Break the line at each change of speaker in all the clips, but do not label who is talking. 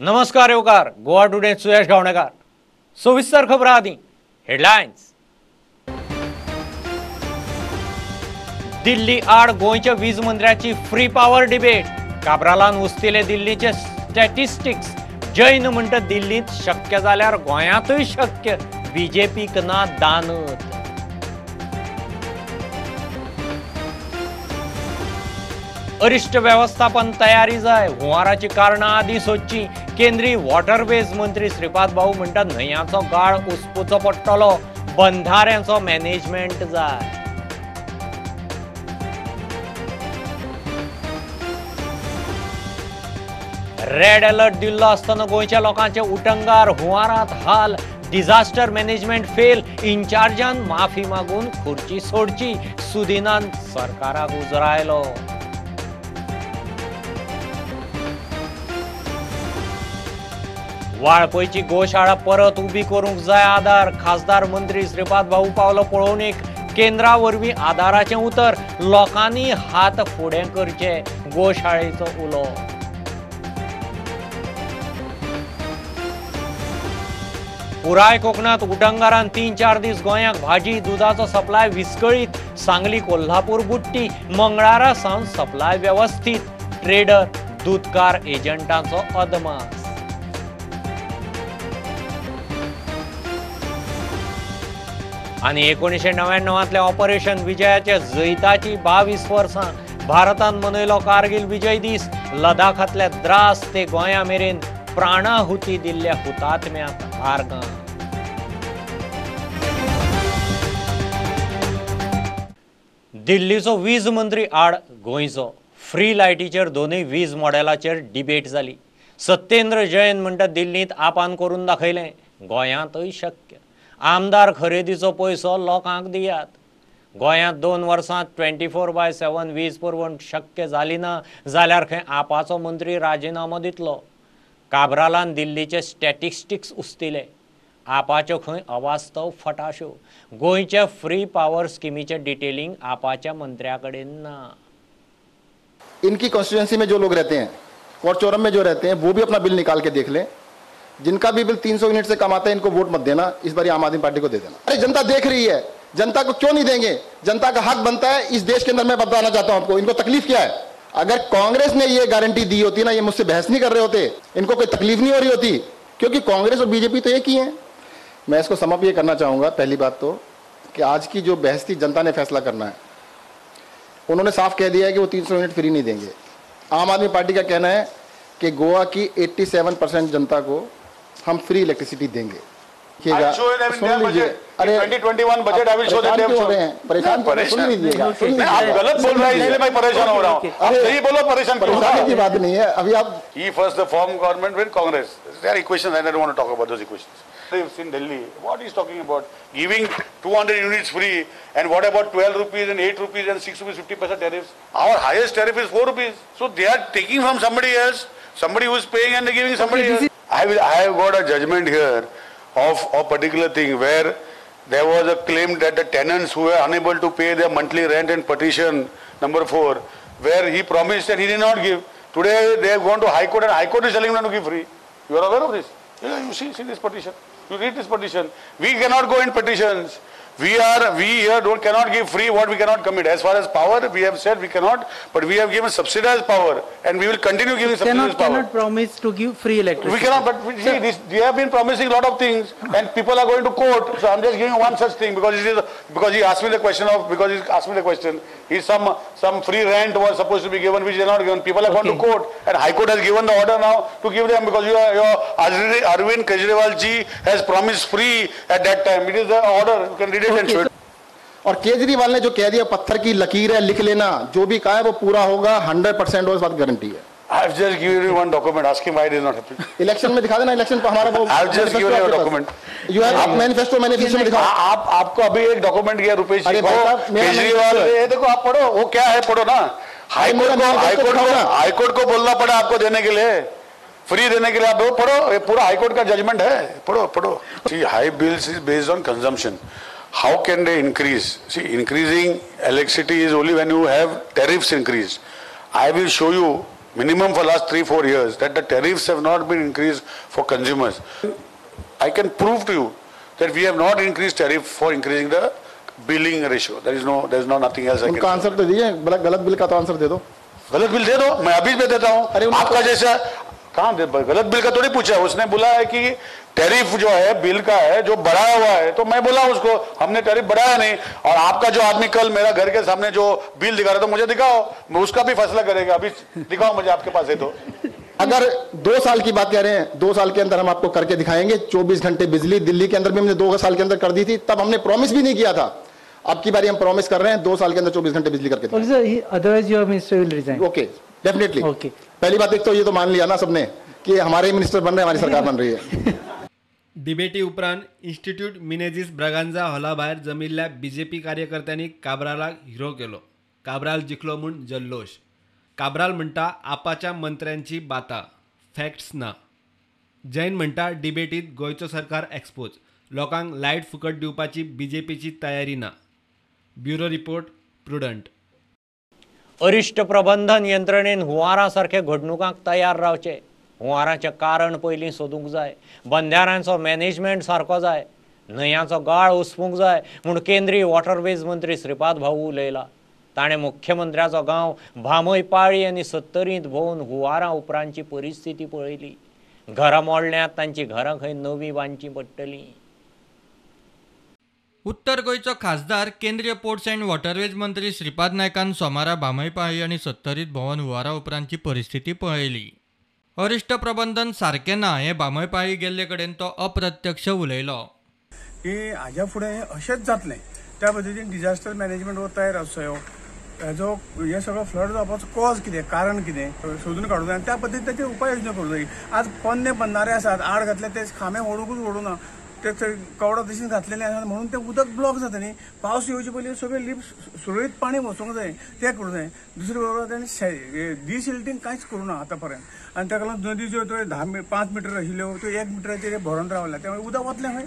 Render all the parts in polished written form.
नमस्कार येवकार गोवा टुडे सुयश गावणेकर। सविस्तर खबरां आदी हेडलायन्स। दिल्ली आड गोंयच्या वीज मंत्र्याची फ्री पावर डिबेट। काब्रालान उस्तिले दिल्लीचे स्टॅटिस्टिक्स। जैन म्हणटा दिल्लीत शक्य जाल्यार गोंयांतूय शक्य, बीजेपीक ना दानत। अरिश्ट वेवस्थापन तयारी जाय, हुंवाराची कारणां आदी सोदची। केंद्रीय वॉटरवेज मंत्री श्रीपाद भाऊ म्हणटा न्हंयांचो गाळ उसपुचो पडटलो, बंधाऱ्यांचो मॅनेजमेंट जाय। रेड अलर्ट दिल्लो आसतना गोंयच्या लोकांचे उटंगार, हुंवारांत हाल, डिझास्टर मॅनेजमेंट फेल। इन्चार्जान माफी मागून खुर्ची सोडची, सुदिनान सरकाराक उजरायलो। वाळपयची गोशाळा परत उबी करूंक जाय आदार। खासदार मंत्री श्रीपाद भाऊ पावलो पळोवणेक। केंद्रा वरवीं आदाराचें उतर, लोकांनी हात फुडें करचे, गोशाळेचो उलो। पुराय कोकणात उटंगारान 3-4 दीस गोंयाक भाजी दुदाचो सप्लाय विस्कळीत। सांगली कोल्हापूर बुट्टी मंगळारा सावन सप्लाय वेवस्थीत। ट्रेडर दुदकार एजंटांचो अदमास। आनी 1999तल्या ऑपरेशन विजयाच्या जैताची 22 वर्सां भारतान मनयलो कारगिल विजय दीस। लडाखांतल्या द्रास ते गोंया मेरेन प्राणाहुती दिल्ल्या हुतात्म्यांक आर्गां। दिल्लीचो वीज मंत्री आड गोंयचो फ्री लायटीचेर दोनूय वीज मॉडेलाचेर डिबेट जाली। सत्येंद्र जैन म्हणटा दिल्लींत आपान करून दाखयलें, गोंयांतूय शक्य। आमदार खरेदीचो पयसो लोकांक दियात। गोंयांत 2 वर्सांत 24/7 वीज पुरवण शक्य जाली ना जाल्यार खंय आपाचो मंत्री राजिनामो दितलो। काब्रालान दिल्लीचे स्टॅटिस्टिक्स उस्तिले, आपाच्यो खंय अवास्तव फटाश्यो। गोंयच्या फ्री पावर स्किमीचें डिटेलिंग आपाच्या मंत्र्या कडेन ना।
इनकी कॉन्स्टिट्यूएंसी में जो लोग रहते हैं, कोरचोरम में जो रहते हैं, वो भी अपना बिल निकाल के देख लें। जिनका भी बिल 300 यूनिट से कम आता है, इनको वोट मत देना, इस बार आम आदमी पार्टी को दे देना। अरे जनता देख रही है, जनता को क्यों नहीं देंगे? जनता का हक बनता है इस देश के अंदर। मैं बताना चाहता हूं आपको, इनको तकलीफ क्या है? अगर कांग्रेस ने ये गारंटी दी होती ना, ये मुझसे बहस नहीं कर रहे होते, इनको कोई तकलीफ नहीं हो रही होती, क्योंकि कांग्रेस और बीजेपी तो एक ही है। मैं इसको समाप्त ये करना चाहूँगा, पहली बात तो कि आज की जो बहस थी, जनता ने फैसला करना है। उन्होंने साफ कह दिया है कि वो 300 यूनिट फ्री नहीं देंगे। आम आदमी पार्टी का कहना है कि गोवा की 87% जनता को हम फ्री इलेक्ट्रिसिटी देंगे। सुन लीजिए, अरे
2021 बजट I will show
परेशान क्यों हो रहे हैं? परेशान सुन लीजिएगा,
आप गलत बोल रहे हैं इसलिए मैं परेशान हो रहा हूं। आप सही बोलो, परेशान
परेशानी की बात नहीं है। अभी आप
ही first the form government with Congress, there equations, I don't want to talk about those equations. Lives in Delhi, what is talking about giving 200 units free, and what about 12 rupees and 8 rupees and 6 rupees 50% tariffs? Our highest tariff is 4 rupees. So they are taking from somebody else, somebody who is paying, and they giving somebody else. I have got a judgment here of a particular thing where there was a claim that the tenants who were unable to pay their monthly rent and petition number 4, where he promised and he did not give. Today they have gone to High Court and High Court is telling them to give free. You are aware of this? Yeah, you see this petition. You read this petition. We cannot go in petitions. We here cannot give free what we cannot commit. As far as power, we have said we cannot, but we have given subsidized power, and we will continue giving subsidized power.
Cannot promise to give free electricity.
We cannot, but we, see, this, they have been promising a lot of things, and people are going to court. So I'm just giving one such thing because it is because he asked me the question of because he asked me the question. He some free rent was supposed to be given, which they are not given. People have gone to court, and High Court has given the order now to give them because your Arvind Kejriwal ji has promised free at that time. It is the order. You can read it.
Okay. और केजरीवाल ने जो कह दिया पत्थर की लकीर है, लिख लेना, जो भी कहा है वो पूरा होगा, 100% और इस बात गारंटी है।
I have just given you one document, ask him why it is not happening.
Election में दिखा देना, इलेक्शन पर हमारा वो
I have just given you a document.
You have manifesto, manifesto में दिखाओ।
आप आपको अभी एक डॉक्यूमेंट गया रुपेश जी को, केजरीवाल, ये देखो आप पढ़ो, वो क्या है पढ़ो ना। हाईकोर्ट को बोलना पड़ा आपको देने के लिए, फ्री देने के लिए। आप पढ़ो, ये पूरा हाईकोर्ट का जजमेंट है, पढ़ो पढ़ो। See, high bills is based on consumption. How can they increase? See, increasing electricity is only when you have tariffs increased. I will show you minimum for last 3-4 years that the tariffs have not been increased for consumers. I can prove to you that we have not increased tariff for increasing the billing ratio. There is no nothing else.
उनका answer तो दीजिए, गलत bill का तो answer दे दो।
गलत bill दे दो, मैं अभी भी देता हूँ। आपका जैसा कहाँ गलत बिल का थोड़ी पूछा है, उसने बोला है कि टैरिफ जो है बिल का है जो बढ़ाया हुआ है, तो मैं बोला उसको हमने टैरिफ बढ़ाया नहीं। और आपका जो आदमी कल मेरा घर के सामने जो बिल दिखा रहा था, मुझे दिखाओ, मैं उसका भी फैसला करेगा। अभी दिखाओ मुझे, आपके पास है तो।
अगर 2 साल की बात कह रहे हैं, 2 साल के अंदर हम आपको करके दिखाएंगे 24 घंटे बिजली। दिल्ली के अंदर भी हमने 2 साल के अंदर कर दी थी, तब हमने प्रॉमिस भी नहीं किया था। अब की बारी हम प्रॉमिस कर रहे हैं 2 साल के अंदर 24 घंटे बिजली करके।
Otherwise your minister will resign.
Okay, definitely. Okay, पहली बात एक तो ये तो मान लिया ना सबने कि हमारे मिनिस्टर बन रहे हैं, हमारी सरकार बन रही है।
डिबेटी उपरांत इन्स्टिट्यूट मिनेझिस ब्रागांझा हॉला भायर जमिल्ल्या बीजेपी कार्यकर्त्यांनी काब्रालाक हिरो केलो। काब्राल जिखलो म्हूण जल्लोश। काब्राल म्हणटा आपाच्या मंत्र्यांची बाता, फॅक्ट्स ना। जैन म्हणटा डिबेटीत गोंयचो सरकार एक्सपोज, लोकांक लायट फुकट दिवपाची बीजेपीची तयारी ना। Bureau report, Prudent.
अरिश्ट प्रबंधन यंत्रणेन हुंवारा सारखे घडणुकांक तयार रावचे। हुंवाराचें कारण पयलीं सोदूंक जाय, बंदाऱ्यांचो मॅनेजमेंट सारको जाय, न्हंयांचो गाळ उसपूंक जाय म्हूण केंद्रीय वॉटरवेज मंत्री श्रीपाद भाऊ उलयला। ताणें मुख्यमंत्र्याचो गांव भामय पाळी आनी सत्तरींत भोंवन हुंवारा उपरांतची परिस्थिती पळयली। घरां मोडल्यांत, तांची घरां खंय नवीं बांदचीं पडटलीं।
उत्तर गोंयचो खासदार केंद्रीय पोर्ट्स अँड वॉटरवेज मंत्री श्रीपाद नायकान सोमारा भामय पाळी आनी सत्तरीत भोंवन हुंवारा उपरांतची परिस्थिती पळयली। अरिश्ट प्रबंधन सारकें ना हें भामय पाळी गेल्ले कडेन तो अप्रत्यक्ष उलयलो।
की हाज्या फुडें अशेंच जातलें त्या पद्दतीन डिजास्टर मॅनेजमेंट हो तयार आसचो। हेजो हे सगळो फ्लड जावपाचो कॉज कितें, कारण कितें सोदून काडूंक जाय आनी त्या पद्दतीन ताचेर उपाय योजना करूंक जाय। आज पोन्ने बंदारे आसात, आड घातले ते खांबे ओडूंकूच ओडूना, ते कवडां तशीं घातलेलीं आसात म्हणून तें उदक ब्लॉक जाता न्ही। पावस येवचे पयलीं सगळें लीप सुरळीत पाणी वचूंक जाय, तें करूंक जाय। दुसरे बरोबर ताणें डिसिल्टींग कांयच करूं ना आतां पर्यंत आनी ताका लागून नदी ज्यो त्यो 5 मिटर आशिल्ल्यो त्यो 1 मिटराचेर भरून रावल्या, त्यामुळे उदक वतलें खंय?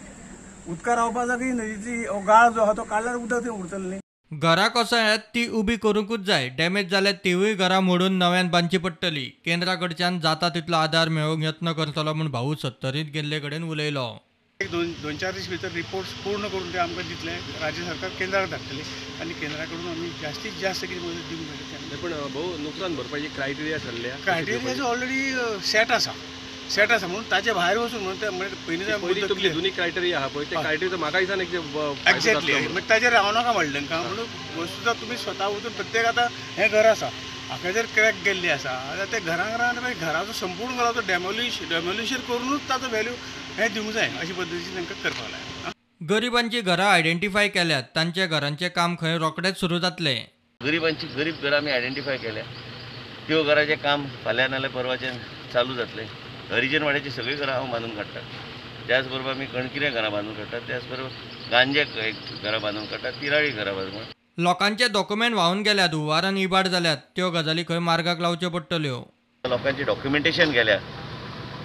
उदका रावपा जागी नदीची गाळ जो आहा तो काडल्यार उदक थंय उरतलें न्ही।
घरां कोसळ्ळ्यात ती उबी करूंकूच जाय, डॅमेज जाल्यार तिवूय घरां मोडून नव्यान बांदची पडटली। केंद्रा कडच्यान जाता तितलो आदार मेळोवंक यत्न करतलो म्हूण भाऊ सत्तरींत गेल्ले कडेन उलयलो।
एक दोन चार दीस भितर रिपोर्ट्स पूर्ण करून ते आमकां दितले, राज्य सरकार केंद्राक धाडटले आनी केंद्रा कडून आमी जास्तीत जास्त कितें मदत दिवंक मेळटा।
पण भोव नुकसान भरपायची क्रायटेरिया ठरल्या,
क्रायटेरिया ऑलरेडी सेट आसा, सेट आसा म्हणून ताचे भायर वचून म्हणून ते पयलीं
तुमची जुनी क्रायटेरिया आहा पळय, ते क्रायटेरिया म्हाका दिसना
एक्झॅक्टली मागीर ताचेर रावनाका नाका म्हणलें तांकां। म्हणून वस्तुता तुमी स्वता वचून प्रत्येक आतां हें घर आसा हाका जर क्रॅक गेल्ली आसा जाल्यार ते घरां घरान घराचो संपूर्ण घराचो डेमोलिशन करूनच ताचो व्हॅल्यू हें दिवंक जाय अशे पद्दतीन तांकां करपाक लाय।
गरिबांची घरां आयडेंटिफाय केल्यात, तांच्या घरांचें काम खंय रोखडेंच सुरू जातलें।
गरिबांची गरीब घरां आमी आयडेंटिफाय केल्या, त्यो घराचें काम फाल्यां नाल्यार परवाच्यान चालू जातलें। हरिजनवाड्याची सगळीं घरां हांव बांदून काडटा, त्याच बरोबर आमी कणकिऱ्या घरां बांदून काडटा, त्याच बरोबर गांजे घरां बांदून काडटा, तिराळी घरां बांदून।
लोकांचे डॉक्युमेंट व्हांवन गेल्यात, हुंवारान इबाड जाल्यात, त्यो गजाली खंय मार्गाक लावच्यो पडटल्यो।
लोकांचे डॉक्युमेंटेशन गेल्या,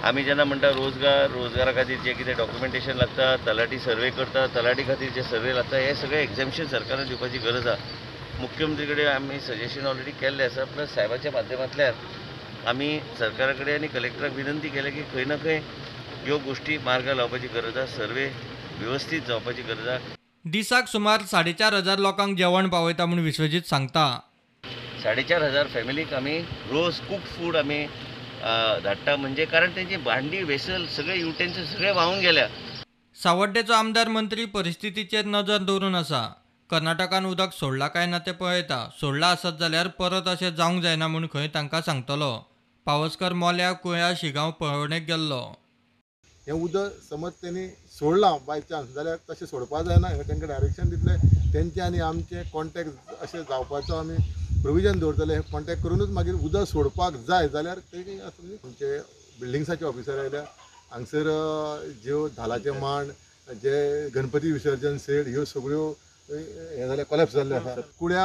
आमी जेन्ना म्हणटा रोजगार, रोजगारा खातीर जे कितें डॉक्युमेंटेशन लागता, तलाठी सर्वे करता, तलाठी खातीर जे सर्वे लागता, हे सगळे एग्झेम्पशन सरकारान दिवपाची गरज आसा। मुख्यमंत्री कडेन आमी सजेशन ऑलरेडी केल्लें आसा, प्लस साहेबाच्या माध्यमांतल्यान आमी सरकारा कडेन आनी कलेक्टराक विनंती केल्या की खंय ना खंय ह्यो गोश्टी मार्गाक लावपाची गरज आसा, सर्वे वेवस्थीत जावपाची गरज आसा।
दिसाक सुमार 4,500 लोकांक जेवण पावयता म्हूण विश्वजीत सांगता।
4,500 फॅमिलीक आमी रोज कुक फूड आमी धाडटा, म्हणजे कारण तेंची भांडी वेसल सगळे युटेन्सिल सगळे व्हांवून गेल्या।
सावड्डेचो आमदार मंत्री परिस्थितीचेर नजर दवरून आसा। कर्नाटकान उदक सोडला काय ना तें पळयता, सोडला आसत जाल्यार परत अशें जावंक जायना म्हूण खंय तांकां सांगतलो। पावसकर मोल्या कुळ्या शिगांव पळोवणेक गेल्लो।
हें उदक समज तेणी सोडलां बाय चान्स जाल्यार तशें सोडपा जायना हें तांकां डायरेक्शन दितले। तेंचे आनी आमचे कॉन्टेक्ट अशें जावपाचो आमी प्रोविजन दवरतले, हें कॉन्टेक्ट करूनच मागीर उदक सोडपाक जाय जाल्यार ते आमचे बिल्डिंग्साचे ऑफिसर आयल्या हांगसर, ज्यो धालाचे मांड, जे गणपती विसर्जन सेड, ह्यो सगळ्यो हें जाल्यार कॉलेप्स जाल्ले आसा। कुड्या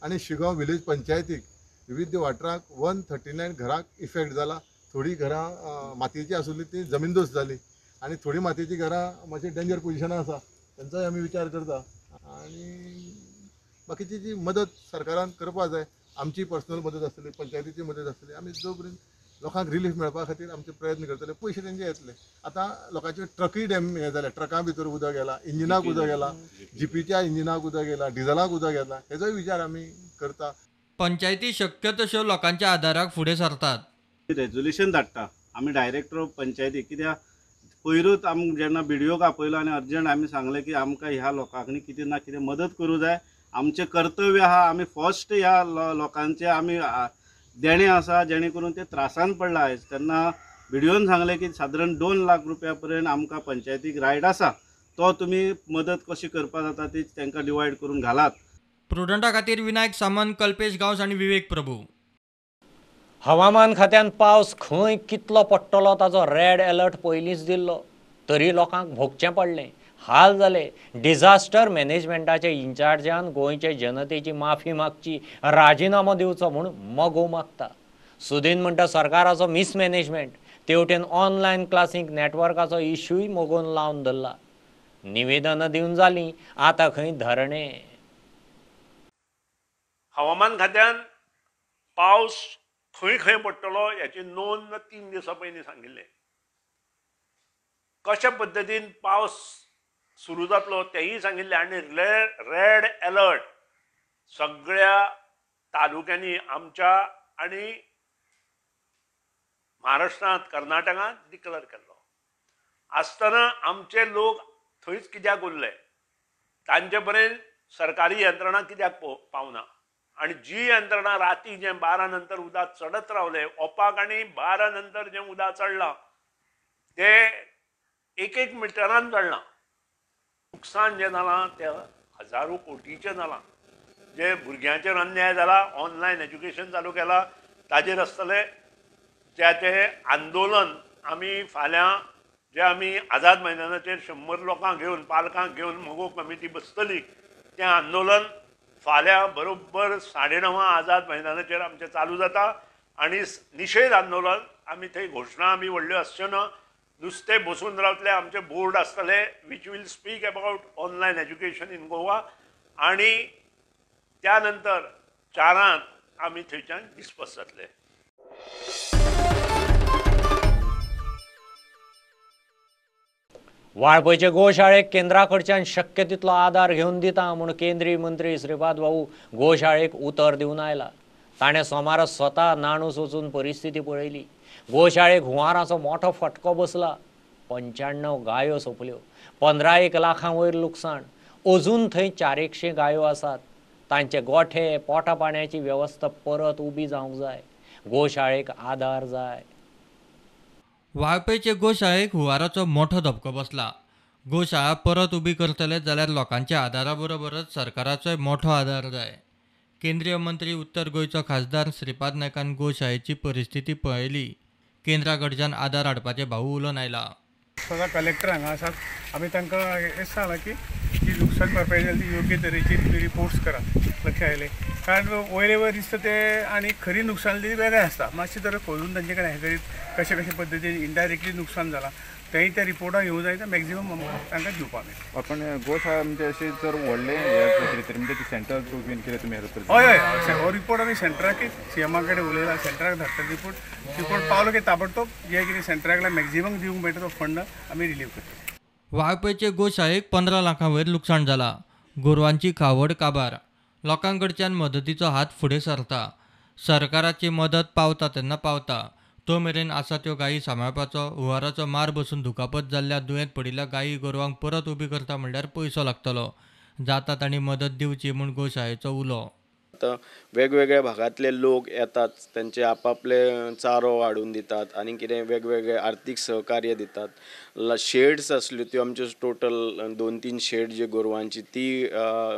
आनी शिगांव विलेज पंचायतीक विविध वाठाराक 139 घरांक इफेक्ट जाला। थोडी घरां मातयेची आसली ती जमीनदोस्त जाली आनी थोडी मातयेची घरां मातशी डेंजर पोजिशनां आसा, तेंचोय आमी विचार करता आनी बाकीची जी मदत सरकारान करपा जाय आमची पर्सनल मदत आसतली, पंचायतीची मदत आसतली, आमी जो पर्यंत लोकांक रिलीफ मेळपा खातीर आमचे प्रयत्न करतले. पयशे तेंचे येतले. आतां लोकांचे ट्रकूय डॅम हें जाले, ट्रकां भितर उदक गेलां, इंजिनाक उदक गेलां, जिपीच्या इंजिनाक उदक गेलां, डिझलाक उदक गेलां, हेजोय विचार आमी करता.
पंचायती शक्य तश्यो लोकांच्या आदाराक फुडें सरतात.
रेजोल्युशन धाडटा आमी डायरेक्टर ऑफ पंचायती, कित्याक पयरूच आमकां जेन्ना बीडीओक आपयलो आनी अर्जंट आमी सांगलें की आमकां ह्या लोकांक कितें ना कितें मदत करूं जाय, आमचें कर्तव्य आहा, आमी फर्स्ट ह्या लोकांचें आमी देणें आसा जेणे करून ते त्रासान पडला आयज. तेन्ना बीडीओन सांगलें की सादारण 2 लाख रुपया पर्यंत आमकां पंचायतीक रायट आसा, तो तुमी मदत कशी करपा जाता ती तांकां डिवायड करून घालात.
प्रुडंटा खातीर विनायक सामंत, कल्पेश गांवस आनी विवेक प्रभू.
हवामान खात्यान पावस खंय कितलो पडटलो ताचो रेड अलर्ट पयलींच दिल्लो, तरी लोकांक भोगचें पडलें, हाल जाले. डिझास्टर मॅनेजमेंटाचे इन्चार्जान गोंयचे जनतेची माफी मागची, राजिनामो दिवचो म्हूण मगो मागता. सुदीन म्हणटा सरकाराचो मिसमॅनेजमेंट, तेवटेन ऑनलायन क्लासींक नॅटवर्काचो इश्यूय मगोन लावन धरला. निवेदनां दिवन जालीं, आतां खंय धरणे.
हवामान खात्यान पावस खंय खंय पडटलो ह्याची नोंद 3 दिसां पयलीं सांगिल्लें. कशा पद्दतीन पावस सुरू जातलो तेंय सांगिल्लें आनी रेड अलर्ट सगळ्या तालुक्यांनी आमच्या आनी महाराष्ट्रांत, कर्नाटकांत डिक्लेअर केल्लो आसतना आमचे लोक थंयच कित्याक उरले, तांचे पर्यंत सरकारी यंत्रणा कित्याक पावना? आनी जी यंत्रणा राती जें 12 नंतर उदक चडत रावले, ओपाक आनी 12 नंतर जें उदक चडलां तें 1-1 मिटरान चडलां. नुकसान जें जालां तें हजारो कोटीचें जालां. जे भुरग्यांचेर अन्याय जाला, ऑनलायन एज्युकेशन चालू केलां ताजेर आसतलें तें आंदोलन आमी फाल्यां जे आमी आझाद मैदानाचेर 100 लोकांक घेवन, पालकांक घेवन मगो कमिटी बसतली, तें आंदोलन फाल्यां बरोबर 9:30 आझाद मैदानाचेर आमचें चालू जाता आनी निशेध आंदोलन आमी थंय घोशणा आमी व्हडल्यो आसच्यो ना, नुस्तें बसून रावतले. आमचे बोर्ड आसतले which will speak about online education in Goa आनी त्या नंतर 4 आमी थंयच्यान डिस्पर्स जातले.
वाळपयचे गोशाळेक केंद्रा कडच्यान शक्य तितलो आदार घेवन दिता म्हूण केंद्रीय मंत्री श्रीपाद भाऊ गोशाळेक उतर दिवन आयला. ताणें सोमारा स्वता नाणूस वचून परिस्थिती पळयली. गोशाळेक हुंवाराचो मोठो फटको बसला. 95 गायो सोंपल्यो, 15 लाखां वयर लुकसाण. अजून थंय 400 गायो आसात. तांचे गोठे, पोटा पाण्याची वेवस्था परत उबी जावंक जाय. गोशाळेक आदार जाय.
वाळपयचे गोशाळेक हुंवाराचो मोठो धपको बसला. गोशाळा परत उबी करतले जाल्यार लोकांच्या आदारा बरोबरच सरकाराचोय मोठो आदार जाय. केंद्रीय मंत्री उत्तर गोंयचो खासदार श्रीपाद नायकान गोशाळेची परिस्थिती पळयली. केंद्रा कडच्यान आदार हाडपाचें भाऊ उलोवन आयला.
स्वता कलेक्टर हांगा आसात, आमी तांकां हें सांगलां की जी लुकसाण भरपाई जाली ती योग्य तरेची तुमी रिपोर्ट्स करात. लक्ष आयलें, कारण वयले वयर दिसता तें आनी खरी नुकसान ती वेगळें आसता. मातशें तर खोदून तांचे कडेन हें करीत कशें कशें पद्दतीन इनडायरेक्टली नुकसान जालां तेंय त्या रिपोर्टाक येवं जाय, मॅक्झिमम आमकां तांकां दिवपाक मेळटा.
पण गोशाळा म्हणजे अशी जर व्हडलें हें तरी म्हणजे सेंटर थ्रू बीन कितें तुमी हेल्प करता?
हय हय, हो रिपोर्ट आमी सेंटराक सीएमा कडेन उलयला, सेंटराक धाडटा रिपोर्ट. रिपोर्ट पावलो की ताबडतोब जे कितें सेंटराक मॅक्झिमम दिवंक मेळटा तो फंड आमी रिलीव करता.
वाळपयचे गोशाळेक 15 लाखां वयर लुकसाण जालां. गोरवांची खावड काबार. लोकांकडच्यान मदतीचो हात फुडें सरता. सरकाराची मदत पावता तेन्ना पावता, तो मेरेन आसा त्यो गायी सांबाळपाचो, हुंवाराचो मार बसून दुखापत जाल्ल्या दुयेंत पडिल्ल्या गायी गोरवांक परत उबी करता म्हणल्यार पयसो लागतलो. जाता तांणी मदत दिवची म्हूण गोशाळेचो उलो.
आतां वेगवेगळ्या भागांतले लोक येतात, तांचे आपापले चारो हाडून दितात आनी कितें वेगवेगळे आर्थीक सहकार्य दितात. शेड्स आसल्यो त्यो आमच्यो टोटल 2-3 शेड जे गोरवांची ती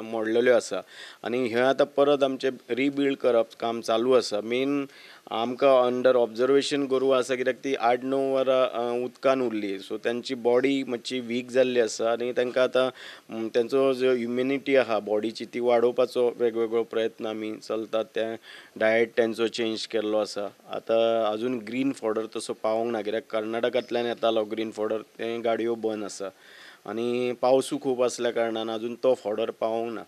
मोडलेल्यो आसा आनी हें आतां परत आमचें रिबिल्ड करप काम चालू आसा. मेन आमकां अंडर ऑब्जर्वेशन गोरवां आसा, कित्याक ती 8-9 वरां उदकान उरली, सो तांची बॉडी मातशी वीक जाल्ली आसा आनी तांकां आतां तांचो जो इम्युनिटी आहा बॉडीची ती वाडोवपाचो वेगवेगळो प्रयत्न आमी चलतात. ते डायट तांचो चेंज केल्लो आसा. आतां अजून ग्रीन फॉडर तसो पावोंक ना, कित्याक कर्नाटकांतल्यान येतालो ग्रीन फॉडर, तें गाडयो बंद आसा आनी पावसूय खूब आसल्या कारणान अजून तो फॉडर पावोंक ना.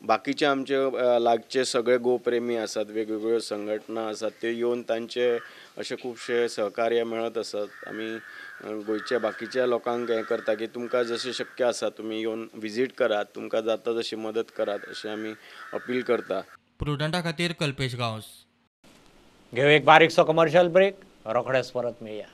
बाकीचे आमचे लागचे सगळे गोप्रेमी आसात, वेगवेगळ्यो संघटना आसात, त्यो येवन तांचे अशे खुबशे सहकार्य मेळत आसात। आमी गोंयच्या बाकीच्या लोकांक हें करता की तुमकां जशें शक्य आसा तुमी येवन विजीट करात, तुमकां जाता तशी मदत करात अशें आमी अपील करता।
प्रुडंटा खातीर कल्पेश गांवस।
घेऊ एक बारीकसो कमर्शियल ब्रेक, रोखडेच परत मेळया।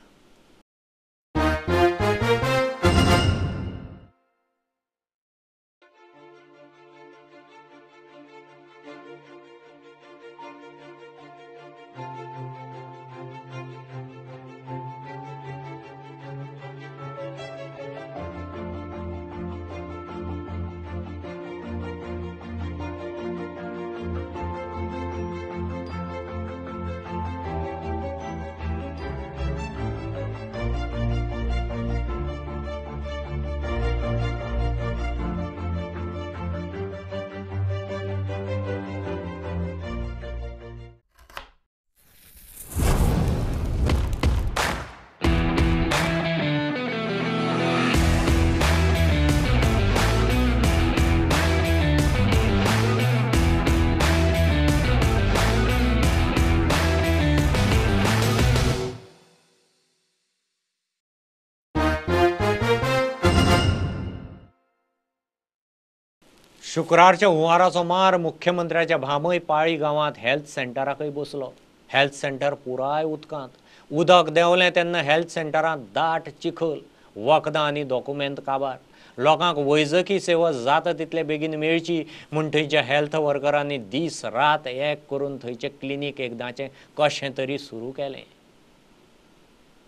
शुक्रारच्या हुंवाराचो मार मुख्यमंत्र्याच्या भामय पाळी गांवांत हेल्थ सेंटराकय बसलो। हेल्थ सेंटर पुराय उदकांत, उदक देंवलें तेन्ना हेल्थ सेंटरांत दाट चिखल, वखदां आनी डॉक्युमेंट काबार। लोकांक वैजकी सेवा जाता तितले बेगीन मेळची म्हूण थंयच्या हेल्थ वर्करांनी दीस रात एक करून थंयचें क्लिनीक एकदांचें कशें तरी सुरू केलें।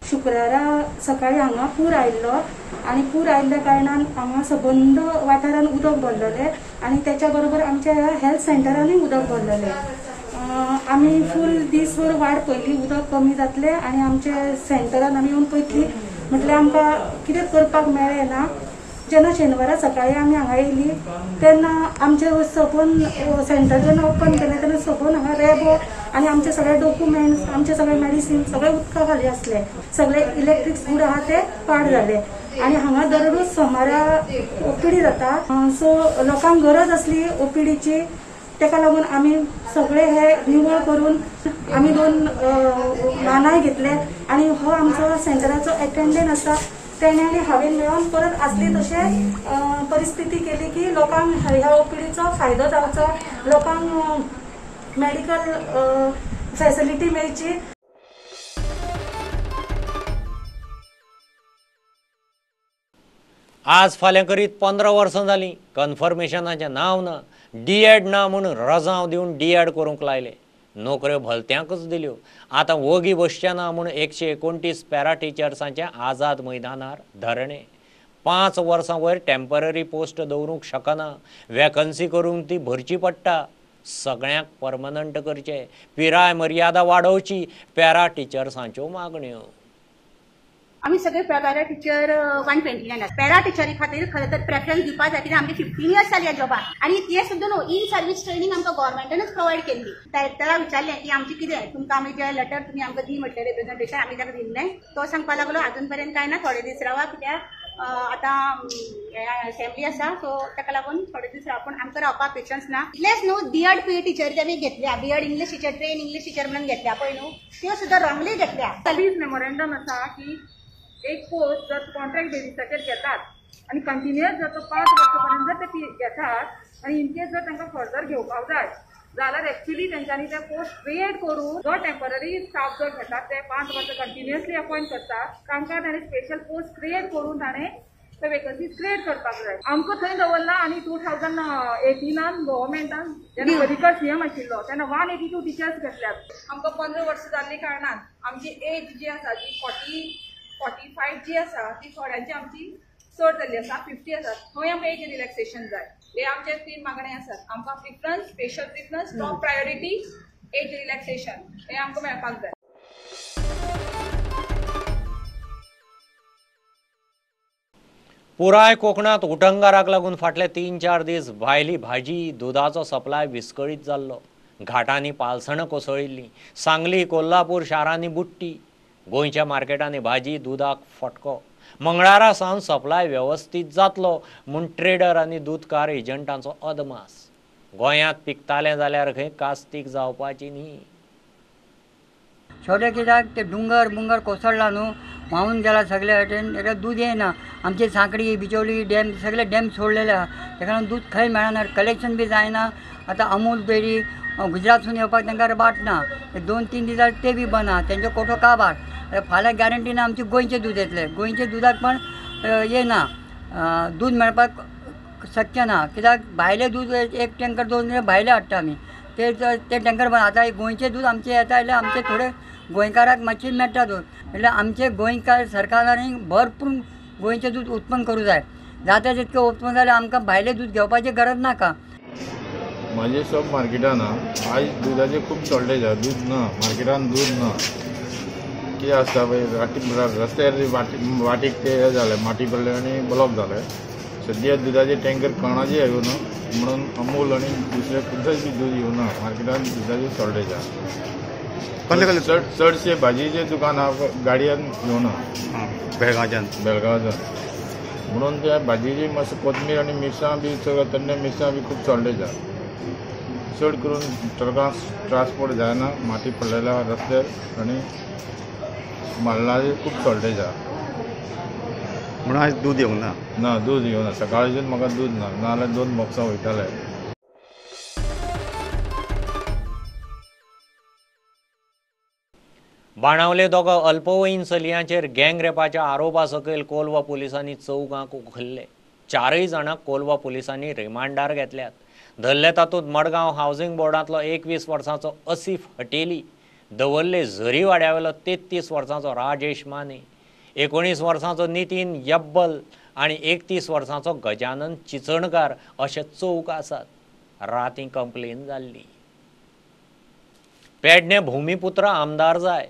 शुक्रारा सकाळी हांगा पूर आयिल्लो आनी पूर आयिल्ल्या कारणान हांगा सबंद वाठारान उदक भरलेलें आनी त्याच्या बरोबर आमच्या ह्या हेल्थ सेंटरानूय उदक भरलेलें। आमी फूल दीसभर वाट पळयली उदक कमी जातलें आनी आमच्या सेंटरान आमी येवन पळयतली म्हटल्यार आमकां कितें करपाक मेळ्ळें ना। जेन्ना शेनवारा सकाळी आमी हांगा येयली तेन्ना आमचे सबंद सेंटर जेन्ना ओपन केलें तेन्ना सबंद हांगा रेबो आनी आमचे सगळे डॉक्युमेंट्स, आमचे सगळे मेडिसीन सगळे उदका खाली आसले, सगळे इलेक्ट्रीक गुड आहा ते पाड जाले आनी हांगा दररोज सोमारा ओपीडी जाता, सो लोकांक गरज आसली ओपीडीची, तेका लागून आमी सगळे हे निवळ करून आमी दोन मानाय घेतले आनी हो आमचो सेंटराचो एटेंडंट आसा तेणे आनी हांवें मेळोन परत आसली तशें परिस्थिती केली की लोकांक ह्या ओपीडीचो फायदो जावचो, लोकांक मेडिकल फॅसिलिटी मेळची।
आज फाल्यां करीत 15 वर्सां जालीं कन्फर्मेशनाचें नांव ना, डी एड ना म्हूण रजांव दिवन डी एड करूंक लायले, नोकऱ्यो भलत्यांकच दिल्यो। आतां वोगी बसचे ना म्हूण 129 पॅरा टिचर्सांचें आझाद मैदानार धरणें। 5 वर्सां वयर टेम्पररी पोस्ट दवरूंक शकना, वेकन्सी करूंक ती भरची पडटा, सगळ्यांक परमनंट करचे, पिराय मर्यादा वाडोवची, पॅरा टिचर्सांच्यो मागण्यो।
आमी सगळे पॅरा टिचर 129 आसा। पॅरा टिचरी खातीर खरें तर प्रेफरन्स दिवपा जाय कित्याक आमचे 15 इयर्स जाली ह्या जॉबाक आनी ते सुद्दां न्हू इन सर्वीस ट्रेनींग आमकां गव्हर्मेंटानूच प्रोवायड केल्ली। डायरेक्टराक विचारलें की आमचें कितें, तुमकां आमी जे लेटर तुमी आमकां दी म्हटलें रिप्रेझेंटेशन आमी ताका दिल्लें, तो सांगपाक लागलो आजून पर्यंत कांय ना, थोडे दीस रावा कित्याक आतां असेंब्ली आसा सो ताका लागून थोडे दीस रावा, पूण आमकां रावपाक पेशन्स ना। इतलेंच न्हू डी एड पी टिचरी आमी घेतल्या, B Ed English teacher, train English teacher म्हणून घेतल्या पळय न्हू, त्यो सुद्दां रॉंगली घेतल्या।
सर्वीस मेमोरेंडम आसा की एक पोस्ट जर कॉन्ट्रॅक्ट बेसिसाचेर घेतात आनी कंटिन्युअस जर तो 5 वर्सां पर्यंत जर ते घेतात आनी इनकेस जर तांकां फर्दर घेवपाक जाय जाल्यार एक्चुअली तेंच्यांनी ते पोस्ट क्रिएट करून जो टेम्पररी स्टाफ जो घेतात ते 5 वर्सां कंटिन्युअसली अपॉयंट करतात, तांकां ताणें स्पेशल पोस्ट क्रिएट करून ताणें ते वेकन्सीज क्रिएट करपाक जाय। आमकां थंय दवरला आनी 2018 गव्हर्मेंटान जेन्ना पर्रीकर सीएम आशिल्लो तेन्ना 182 टिचर्स घेतल्यात।
आमकां 15 वर्सां जाल्ली कारणान आमची एज जी आसा जी 40-45 जी आसा ती थोड्यांची आमची चड जाल्ली आसा, 50 आसा, थंय आमकां एज रिलॅक्सेशन जाय। हे आमचे 3 मागणे आसात, आमकां preference, special preference, top priority, age relaxation हे आमकां मेळपाक जाय।
पुराय कोकणात उटंगाराक लागून फाटले 3-4 दीस भायली भाजी दुदाचो सप्लाय विस्कळीत जाल्लो। घाटांनी पालसणां कोसळिल्लीं, सांगली कोल्हापूर शारांनी बुडटी, गोंयच्या मार्केटांनी भाजी दुदाक फटको। मंगळारा सावन सप्लाय वेवस्थीत जातलो म्हूण ट्रेडर आनी दुदकार एजंटांचो अदमास। गोंयांत पिकतालें जाल्यार खंय कास्तीक जावपाची न्ही.
छोटे कित्याक ते डुंगर बुंगर कोसळ्ळा न्हू, व्हांवून गेला सगळे वटेन, ताका दूद येयना. आमची सांकडी बिचोली डॅम सगळे डॅम सोडलेले आहा, ताका लागून दूद खंय मेळना, कलेक्शन बी जायना. आतां अमूल डेरी गुजरातसून येवपाक तांकां वाट ना, 2-3 दीस जाले ते बी बंद आहा, तेंचो कोठो काबार. फाल्यां गॅरंटी ना आमचें गोंयचें दूद येतलें, गोंयच्या दुदाक पण येना, दूद मेळपाक शक्य ना. कित्याक भायलें दूद एक टँकर 2 भायलें हाडटा आमी, ते ते टँकर बंद. आतां गोंयचें दूद आमचें येता जाल्यार आमचें थोडे गोंयकाराक मातशें मेळटा दूद. म्हणल्यार आमचे गोंयकार सरकारान भरपूर गोंयचें दूद उत्पन्न करूं जाय, जाता तितकें उत्पन्न जाल्यार आमकां भायलें दूद घेवपाची गरज नाका.
म्हाजे शॉप मार्केटान आयज दुदाचें खूब शॉर्टेज आसा, दूद ना मार्केटान, दूद ना. कितें आसता पळय रस्त्यार वाटेक ते जालें, माटी पडले आनी ब्लॉक जालें. सद्या दुदाचे टँकर कोणाचे येवना म्हणून अमूल आनी दुसरे खंयचेच बी दूद येवना मार्केटान, दुदाची शॉर्टेज आसा. चड चडशे भाजयेचे दुकान आहा गाडयेन येवना
बेळगांवच्यान,
बेळगांवच्यान म्हणून त्या भाजयेची मातशें कोथमीर आनी मिरसांग बी सगळें तन्ने मिरसांग बी खूब शॉर्टेज आसा. चड करून ट्रकां ट्रान्सपोर्ट जायना, माती पडलेल्या रस्त्यार आनी माल्लाची खूब शॉर्टेज आसा
म्हणून आयज दूद येवंक ना.
ना दूद येवना, सकाळच्यान म्हाका दूद ना, नाजाल्यार 2 बॉक्सां वयताले.
बाणावले दोगां अल्पवयीन चलयांचेर गँग रेपाच्या आरोपा सकयल कोलवा पुलिसांनी 4 उखल्ले. 4 जाणांक कोलवा पुलिसांनी रिमांडार घेतल्यात. धरले तातूंत मडगांव हावसिंग बोर्डांतलो 21 वर्सांचो असीफ हटेली, दवर्ले झरीवाड्यावेलो 33 वर्सांचो राजेश माने, 19 वर्सांचो नितीन यब्बल आनी 31 वर्सांचो गजानन चिचणकार अशे 4 आसात. रातीं कंप्लेन जाल्ली. पेडणे भुमिपुत्र आमदार जाय,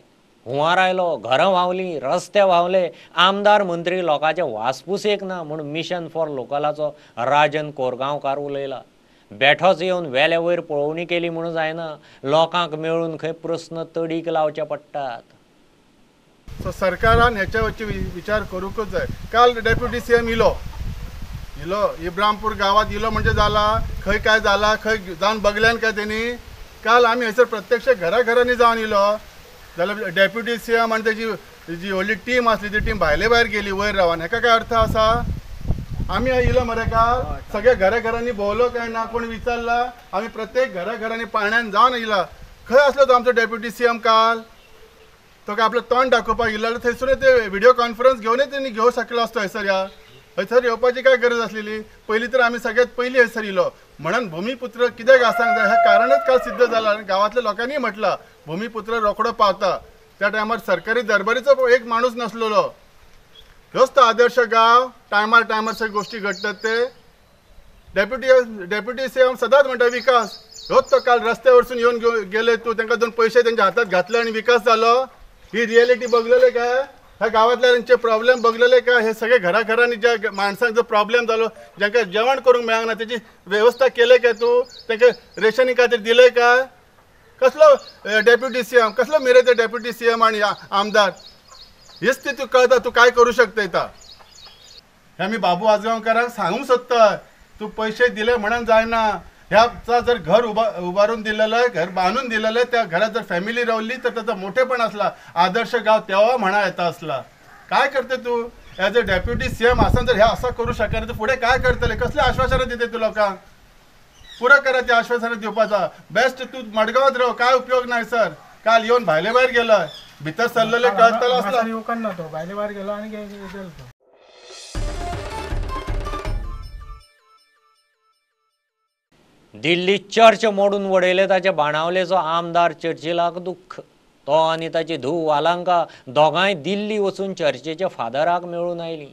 हुंवार आयलो, घरां व्हांवलीं, रस्ते व्हांवले, आमदार मंत्री लोकांचे वासपुसेक ना म्हूण मिशन फॉर लोकलाचो राजन कोरगांवकार उलयला. बेठोच येवन वेले वयर पळोवणी केली म्हूण जायना, लोकांक मेळून खंय प्रस्न तडीक लावचे पडटात.
सो सरकारान हेच्या विचार करूंकच जाय. काल डेप्युटी सी एम इलो इलो इब्रामपूर गांवांत इलो म्हणजे जाला खंय काय जाला, खंय जावन बगल्यान काय तेणी. काल आमी हयसर प्रत्यक्ष घरा घरांनी जावन इलो जाल्यार डेप्युटी सी एम आनी तेजी जी व्हडली टीम आसली ती टीम भायले भायर गेली वयर रावन. हेका काय अर्थ आसा? आमी इलो मरे काल सगळ्या घरा घरांनी भोंवलो काय ना, कोण विचारला? आमी प्रत्येक घरा घरांनी पाण्यान जावन इला. खंय आसलो तो आमचो डेप्युटी सी एम काल? तो काय आपलो तोंड दाखोवपाक इल्लो जाल्यार थंयसर ते व्हिडियो कॉन्फरन्स घेवनय तेणी घेवंक शकलो आसतो. हयसर ह्या हयसर येवपाची काय गरज आसलेली? पयलीं तर आमी सगळ्यात पयलीं हयसर इलो म्हणून भुमिपुत्र कित्याक आसांक जाय हें कारणच काल सिद्ध जालां. आनी गांवांतल्या लोकांनी म्हटलां भुमिपुत्र रोखडो पावता. त्या टायमार सरकारी दरबारीचो एक माणूस नासलेलो. ह्योच तो आदर्श गांव, टायमार टायमार सगळ्यो गोश्टी घडटात. ते डेप्युटी सी एम सदांच म्हणटा विकास, ह्योच तो काल रस्त्या वरसून येवन गेले तूं, तांकां 2 पयशे तेंच्या हातांत घातले आनी विकास जालो. ही रियलिटी बगलेले काय? ह्या गांवांतल्या तेंचे प्रॉब्लेम बगलेले काय? हे सगळे घरा घरांनी ज्या माणसांक जो प्रॉब्लेम जालो, जांकां जेवण करूंक मेळना तेजी वेवस्था केले काय तूं? तांकां रेशनिंग खातीर दिलें काय? कसलो डेप्युटी सी एम, कसलो मेरे ते डेप्युटी सी एम आनी आमदार? हीच ती तुका कळटा तूं काय करूं शकता. हे आमी बाबू आजगांवकारांक सांगूंक सोदता, तूं पयशे दिले म्हणून जायना. ह्याचा जर घर उबारून दिलेलं, घर बांदून दिलेलं, त्या घरात जर फॅमिली रावली तर त्याचा मोठेपण असला, आदर्श गाव तेव्हा म्हणा येता असला. काय करते तू as a deputy C M आसान जर ह्या असा करू शकना तर फुडें काय करतले? कसले आश्वासनां दिते तूं लोकांक? पुरो करा ते आश्वासनां दिवपाचा. बेस्ट तूं मडगांवात राव, काय उपयोग नाही सर. काल येवन भायले भायर गेलो, भितर सरलेले कळतलो असला.
येवंक ना तो भायले भायर गेलो आनी गेलो तो.
दिल्ली चर्च मोडून वडयले ताचे बाणावलेचो आमदार चर्चिलाक दुख्ख. तो आनी ताची धूव वालांका दोगांय दिल्ली वचून चर्चेच्या फादराक मेळून आयलीं.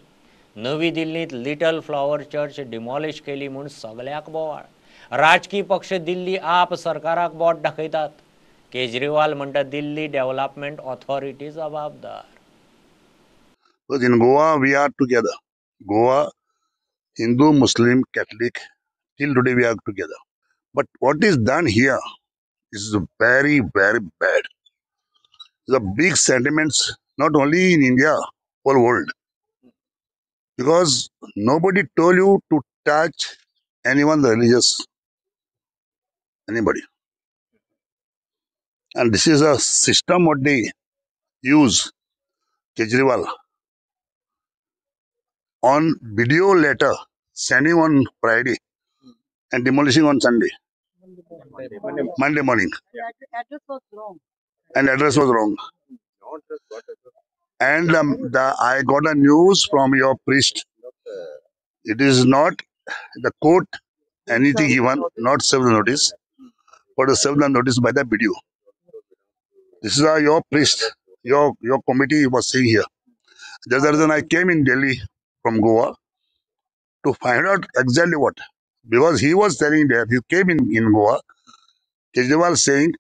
नवी दिल्लींत लिटल फ्लॉवर चर्च डिमॉलिश केली म्हूण सगल्याक बोवाळ. राजकी पक्ष दिल्ली आप सरकाराक बोट दाखयतात. केजरीवाल म्हणटा दिल्ली डेव्हलपमेंट ऑथॉरिटी जबाबदार.
In Goa we are together. Goa Hindu, Muslim, Catholic, till today we are together. But what is done here is very, very bad. The big sentiments, not only in India, whole world. Because nobody told you to touch anyone religious. anybody. And this is a system what they use, Kejriwal, on video letter, sending on Friday and demolishing on Sunday. Monday morning.
Address was wrong.
And address was wrong. And I got a news from your priest. It is not the court anything given, not served the notice, but served the notice by the video. This is your priest, your committee was saying here. That's the reason I came in Delhi from Goa to find out exactly what. Because he was telling there, he came in Goa, Kejriwal saying,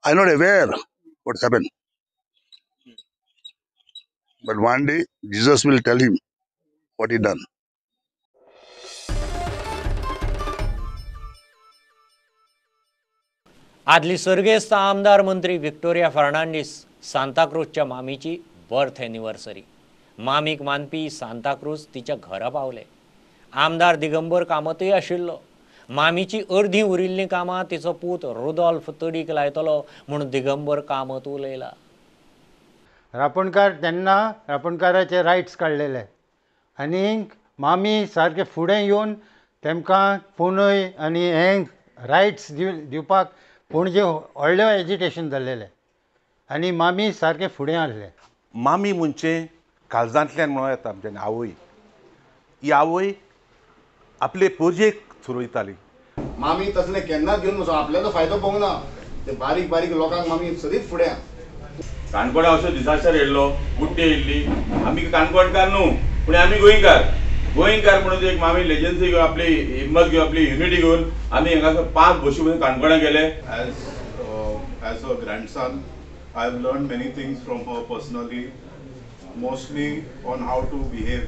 I'm not aware what happened. But one day, Jesus will tell him what he done.
आदली सर्गेस्त आमदार मंत्री Victoria Fernandes सांताक्रूजच्या मामीची birth anniversary. मामीक मानपी सांताक्रूज तिच्या घरा पावले. आमदार दिगंबर कामतय आशिल्लो. मामीची अर्दी उरिल्लीं कामां तिचो पूत रुदोल्फ तडीक लायतलो म्हूण दिगंबर कामत उलयला.
रापणकार तेन्ना रापणकाराचे रायट्स काडलेले आनी मामी सारके फुडें येवन तेमकां पोनय आनी हें रायट्स दिवपाक पणजे व्हडलें एजिटेशन जाल्लेलें आनी मामी सारकें फुडें आसलें.
मामी म्हणचे काळजांतल्यान म्हणूं येता आमच्या आवय, ही आवय आपले पोरजेक थरोयताली.
मामी तसलें केन्नाच घेवन वचो, आपल्याचो फायदो पळोवंक ना, ते बारीक बारीक लोकांक मामी सदींच फुडें.
काणकोणा असो डिजास्टर येयल्लो, गुड्डे येयल्ली. आमी काणकोणकार न्हू पूण आमी गोंयकार. गोंयकार म्हणून एक मामी लेजन्सी घेवन आपली हिम्मत घेवन आपली युनिटी घेवन आमी हांगासर 5 बशी पसून काणकोणा गेले.
As a grandson I have learn many things from her personally, mostly on how to behave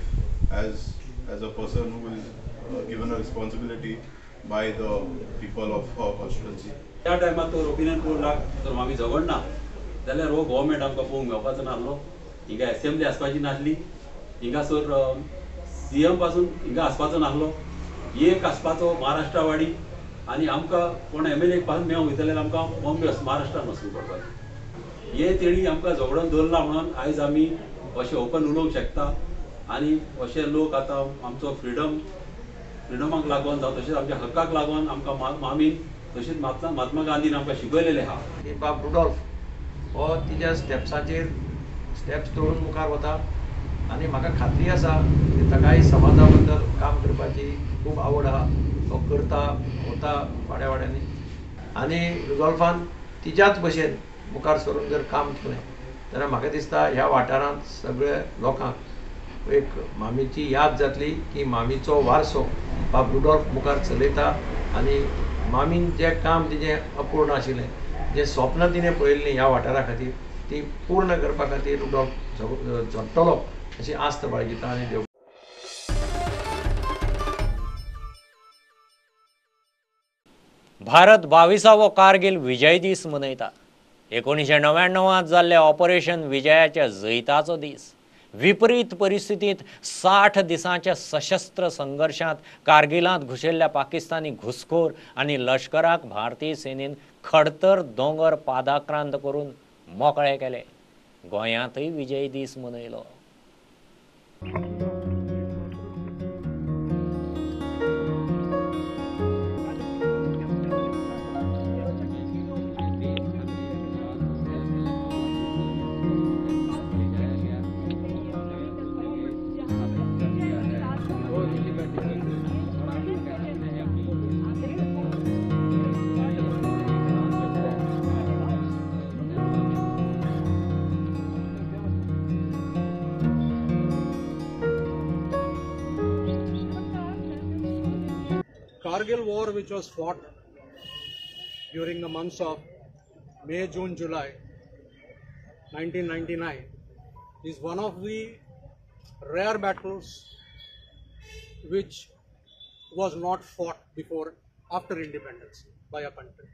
as a person who is given a responsibility by the people of her constituency.
त्या टायमार तर ओपिनियन पोल तर मामी झगडना जाल्यार हो government आमकां पळोवंक मेळपाचो नासलो. हिंगा एसेंब्ली आसपाची नासली, हिंगासर सीएम पासून हिंगा आसपाचो नासलो. एक आसपाचो महाराष्ट्रावाडी आनी आमकां कोण एमएलए पासून मेळोंक वयतले जाल्यार आमकां बॉम्बे महाराष्ट्रान वचूंक पडपाचें. हे तेणी आमकां झगडोन दवरला म्हणून आयज आमी अशें ओपन उलोवंक शकता आनी अशे लोक आतां आमचो फ्रिडमाक लागून जावं तशेंच आमच्या हक्काक लागून आमकां मामीन तशेंच महात्मा गांधीन आमकां शिकयलेलें आहा.
बाब रुडोल्फ हो तिच्या स्टेप्साचेर स्टेप्स दवरून मुखार वता आनी म्हाका खात्री आसा की ताकाय समाजा बद्दल काम करपाची खूब आवड आहा. तो करता वता वाड्या वाड्यांनी आनी रुडोल्फान तिच्याच भशेन मुखार सरून जर काम केलें जाल्यार म्हाका दिसता ह्या वाठारांत सगळे लोकांक एक मामीची याद जातली की मामीचो वारसो बाब रुडोल्फ मुखार चलयता आनी मामीन जें काम तिजें अपूर्ण आशिल्लें, जें स्वप्न तिणें पळयल्लीं ह्या वाठारा खातीर ती पूर्ण करपा खातीर रुडोल्फ झडटलो अशी आस्त बाळगिता आनी देव.
भारत 22वो कारगिल विजय दीस मनयता. 1999 जाल्ले ऑपरेशन विजयाच्या जैताचो दीस. विपरीत परिस्थितींत 60 दिसांच्या सशस्त्र संघर्शांत कारगिलांत घुशिल्ल्या पाकिस्तानी घुसखोर आनी लश्कराक भारतीय सेनेन खडतर दोंगर पादाक्रांत करून मोकळे केले. गोंयांतय विजय दीस मनयलो.
Kargil war, which was fought during the months of May, June, July 1999, is one of the rare battles which was not fought before after independence by a country.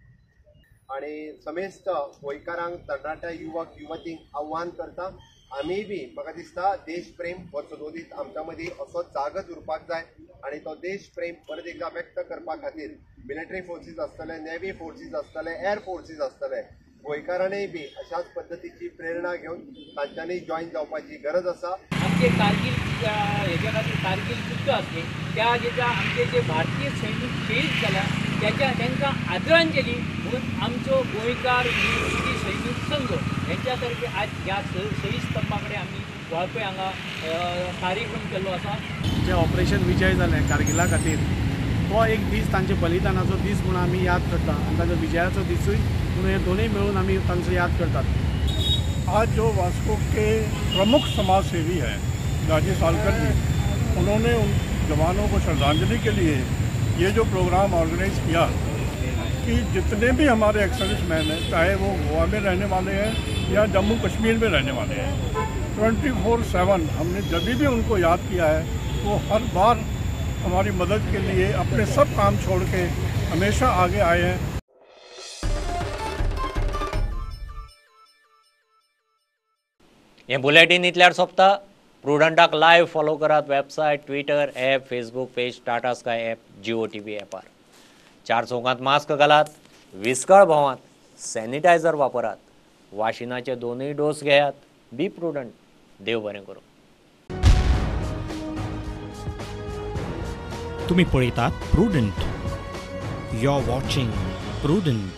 आणि समेस्त गोंयकारांक, तरणाट्या युवक युवतींक आव्हान करता
आमी बी म्हाका दिसता देशप्रेम हो सदोदीत आमच्या मदीं असो जागत उरपाक जाय आनी तो देशप्रेम परत एकदा व्यक्त करपा खातीर मिलिटरी फोर्सीस आसतले, नेव्ही फोर्सीस आसतले, एअर फोर्सीस आसतले, गोंयकारांनीय बी अशाच पद्दतीची प्रेरणा घेवन तांच्यांनी जॉयन जावपाची गरज आसा.
आमचे कारगिल हेच्या खातीर कारगिल युद्ध आसलें त्या जेच्या आमचे जे भारतीय सैनीक शहीद जाल्या त्याच्या तांकां आदरांजली म्हणून आमचो गोंयकार युनिवर्सिटी सैनीक संघ हेंच्या तर्फे आज ह्या शहीद स्तंभा कडेन आमी वाळपय हांगा कार्यक्रम केल्लो आसा.
जें ऑपरेशन विजय जालें कारगिला खातीर तो एक दीस तांचे बलिदानाचो दीस म्हणून आमी याद करता आनी तांचो विजयाचो दिसूय म्हणून हे दोनूय मेळून आमी तांचो याद करतात.
आज जो वास्को के प्रमुख समाज सेवी हैं राजेश सालकर जी, उन्होंने उन जवानों को श्रद्धांजलि के लिए ये जो प्रोग्राम ऑर्गेनाइज किया कि जितने भी हमारे एक्स सर्विसमैन हैं, चाहे वो गोवा में रहने वाले हैं या जम्मू कश्मीर में रहने वाले हैं, 24/7 हमने जब भी उनको याद किया है वो हर बार हमारी मदद के लिए अपने सब काम छोड़ के हमेशा आगे आए हैं.
हें बुलेटीन इतल्यार सोंपता. प्रुडंटाक लायव्ह फॉलो करात website, Twitter app, Facebook page, Tata Sky app, Jio TV ॲपार. चार चौकांत मास्क घालात, विस्कळ भोंवात, सॅनिटायझर वापरात, वाशिनाचे दोनूय डोस घेयात. बी प्रुडंट. देव बरें करूं.
तुम्ही पळयतात Prudent. You are watching Prudent.